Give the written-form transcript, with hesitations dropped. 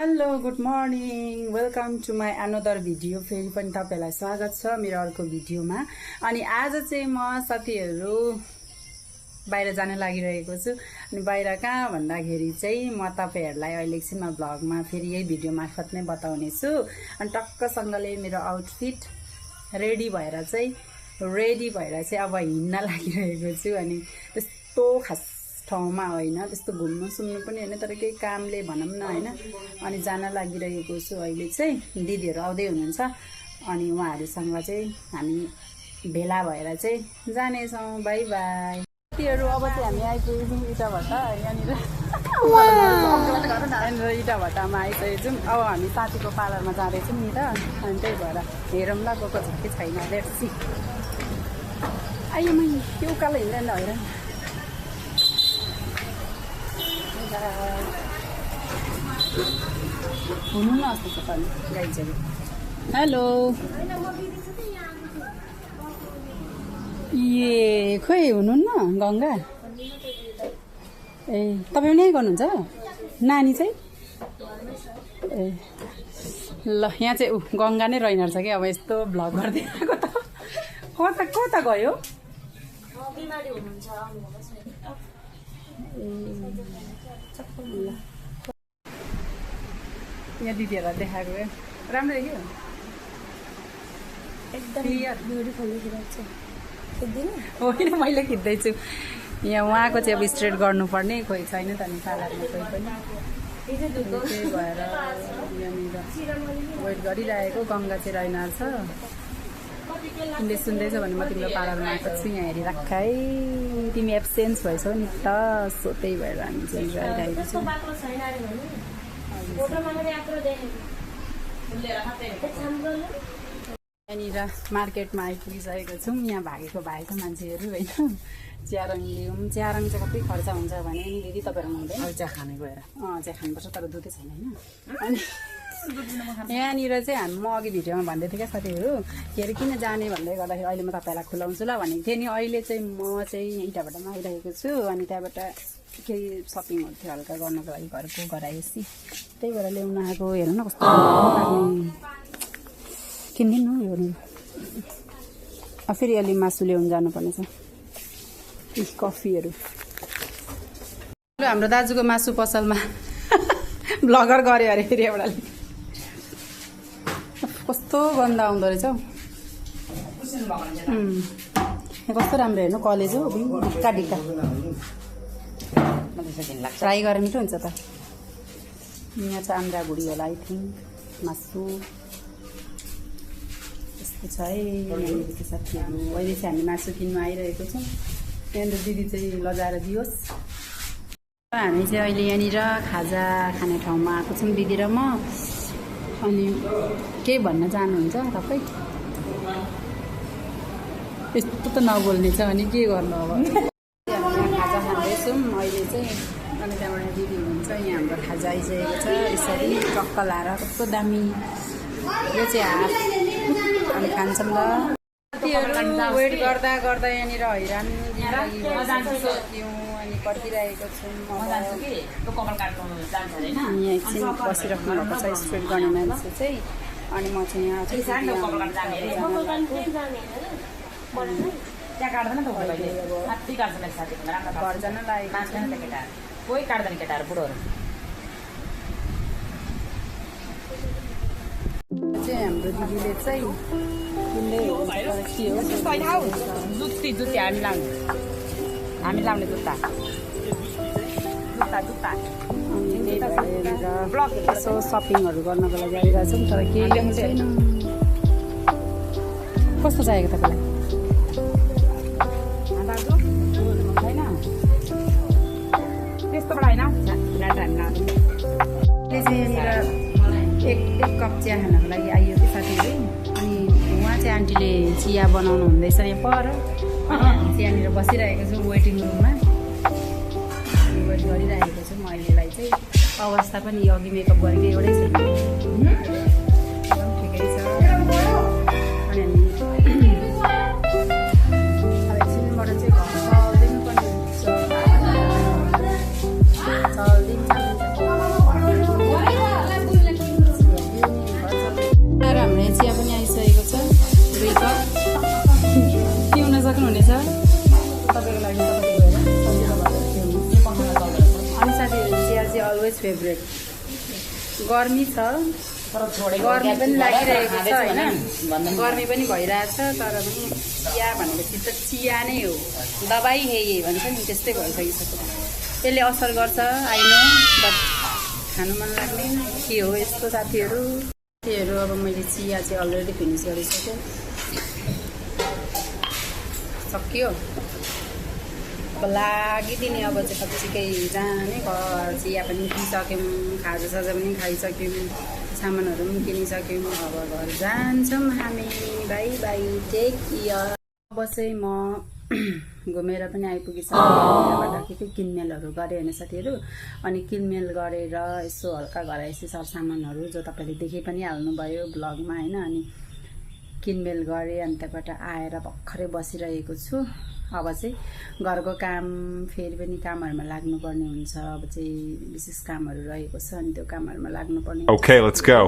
Hello good morning welcome to my another video. फेरि पनि तपाईँलाई स्वागत छ मेरो अर्को भिडियोमा। अनि आज चाहिँ म साथीहरू बाहिर जान लागिरहेको छु। अनि बाहिर कहाँ भन्दाखेरि चाहिँ म तपाईँहरूलाई अहिले एकछिनमा भ्लगमा फेरि यही भिडियो मार्फत नै बताउने छु। अनि टक्कसँगले मेरो आउटफिट रेडी भएर चाहिँ अब हिँड्न लागिरहेको छु। अनि त्यस्तो खास ठाउँमा होइन, त्यस्तो घुम्नु सुम्नु पनि होइन, तर केही कामले भनौँ न होइन। अनि जान लागिरहेको छु। अहिले चाहिँ दिदीहरू आउँदै हुनुहुन्छ अनि उहाँहरूसँग चाहिँ हामी भेला भएर चाहिँ जानेछौँ। बाई बाई साथीहरू। अब चाहिँ हामी आइपुग्यौँ इटाभट्टा। यहाँनिर इटाभट्टामा आइसकेको छौँ। अब हामी साथीको पार्लरमा जाँदैछौँ नि त। अनि त्यही भएर हेरौँ ल गएको छ कि छैन। Let's see. आइयो मै त्यो उकालो हिँड्दैन होइन। हुनु न अस्ति त पनि गाइजहरू। हेलो ए खोइ हुनुहुन्न गङ्गा। ए तपाईँ नै गर्नुहुन्छ नानी चाहिँ? ए ल यहाँ चाहिँ गङ्गा नै रहेन रहेछ कि। अब यस्तो भ्लग गर्दै आएको त कता गयो? यहाँ दिदीहरूलाई देखाएको राम्रो देखियो एकदम होइन। मैले खिच्दैछु यहाँ। उहाँको चाहिँ अब स्ट्रेट गर्नुपर्ने कोही छैन त नि पार्लरमा कोही पनि। त्यही भएर यहाँनिर वेट गरिरहेको। गङ्गा चाहिँ रहेन रहेछ। तिमीले सुन्दैछौ भने म तिम्रो पार्लरमा आएको छु। यहाँ हेरिराख है। तिमी एब्सेन्स भएछौ नि त। सो त्यही भएर हामी चाहिँ गइरहेको छौँ। यहाँनिर मार्केटमा आइपुगिसकेको छौँ। यहाँ भागेको मान्छेहरू होइन। च्यारङ लियौँ। च्यारङ चाहिँ कति खर्च हुन्छ भने नि दिदी तपाईँहरू हुँदैन? चिया खाने गएर चिया खानुपर्छ तर दुधै छैन होइन। अनि यहाँनिर चाहिँ म अघि भिडियोमा भन्दै थिएँ क्या साथीहरू, के अरे किन जाने भन्दै गर्दाखेरि अहिले म तपाईँलाई खुलाउँछु ल भनेको थिएँ नि। अहिले चाहिँ म चाहिँ इटाभट्टामा आइरहेको छु। अनि त्यहाँबाट केही सपिङहरू थियो हल्का गर्नको लागि घरको गराएपछि त्यही भएर ल्याउन आएको। हेर्नु न कस्तो किनिदिनु हेर्नु। फेरि अलि मासु ल्याउनु जानुपर्ने छ। कफीहरू हाम्रो दाजुको मासु पसलमा ब्लगर गऱ्यो अरे फेरि एउटाले। कस्तो गन्दा आउँदो रहेछ हौ। कस्तो राम्रो हेर्नु कलेज हो। ढिक्का ढिक्का फ्राई गरेर मिठो हुन्छ त। यहाँ चाहिँ आन्द्रा भुडी होला आई थिङ्क। मासु यस्तो छ है यहाँनिर साथीहरू। अहिले चाहिँ हामी मासु किन्नु आइरहेको छौँ। यहाँनिर दिदी चाहिँ लजाएर दियोस्। हामी चाहिँ अहिले यहाँनिर खाजा खाने ठाउँमा आएको छौँ दिदी र म। अनि के भन्न चाहनुहुन्छ तपाईँ? यस्तो त नबोल्ने छ अनि के गर्नु अब। खाजा खाँदैछौँ अहिले चाहिँ। अनि त्यहाँबाट दिदी हुनुहुन्छ। यहाँ हाम्रो खाजा आइसकेको छ। यसरी टक्क लाएर कस्तो दामी। यो चाहिँ हाफ। अनि खान्छौँ ल। वेट गर्दा गर्दा यहाँनिर हैरान सक्यौँ। अनि पर्खिरहेको छौँ। यहाँ एकछिन बसिराख्नु भएको छ स्ट्रेट गर्ने मान्छे चाहिँ। अनि म चाहिँ यहाँ घर जान लागेको कोही काट्दैन केटाहरू बुढोहरू चाहिँ। हाम्रो दिदीले चाहिँ जुत्ती हामी लाउने जुत्ता यसो सपिङहरू गर्नको लागि आइरहेको छौँ। तर केही ल्याउनु छैन। कस्तो चाहिएको तपाईँलाई? त्यस्तोबाट होइन एक कप चिया खानको लागि आइयो कि साथीहरू। अनि उहाँ चाहिँ आन्टीले चिया बनाउनु हुँदैछ यहाँ पर। यहाँनिर बसिरहेको छु वेटिङ रुममा। वेट गरिरहेको छु म अहिलेलाई चाहिँ। अवस्था पनि अघि मेकअप गरेको एउटै छैन। ठिकै छ। अनि एकछिनबाट चाहिँ घर चल्दिनु पनि चल्दिन्छ। फेभरेट गर्मी छ तर छोडेको गर्मी पनि लागिरहेको छ खाँदैछु होइन भने गर्मी पनि भइरहेछ तर पनि चिया भनेपछि त चिया नै हो दबाई हेगे भन्छ नि त्यस्तै भइसकिसक्यो यसले असर गर्छ आइनो बट खानु मन लाग्दैन के हो यस्तो साथीहरू अब मैले चिया चाहिँ अलरेडी फिनिस गरिसकेँ सक्यो अब लागिदिने अब चाहिँ कतिकै जाने घर चिया पनि पिइसक्यौँ खाजासाजा पनि खाइसक्यौँ सामानहरू पनि किनिसक्यौँ अब घर जान्छौँ हामी बाई बाई टेक केयर अब चाहिँ म घुमेर पनि आइपुगेछ के किनमेलहरू गरेँ होइन साथीहरू अनि किनमेल गरेर यसो हल्का घराइसी सरसामानहरू जो तपाईँले देखि पनि हाल्नुभयो ब्लगमा होइन अनि किनमेल गरेँ अनि त्यहाँबाट आएर भर्खरै बसिरहेको छु अब चाहिँ घरको काम फेरि पनि कामहरूमा लाग्नुपर्ने हुन्छ अब चाहिँ विशेष कामहरू रहेको छ अनि त्यो कामहरूमा लाग्नुपर्ने Okay, let's go.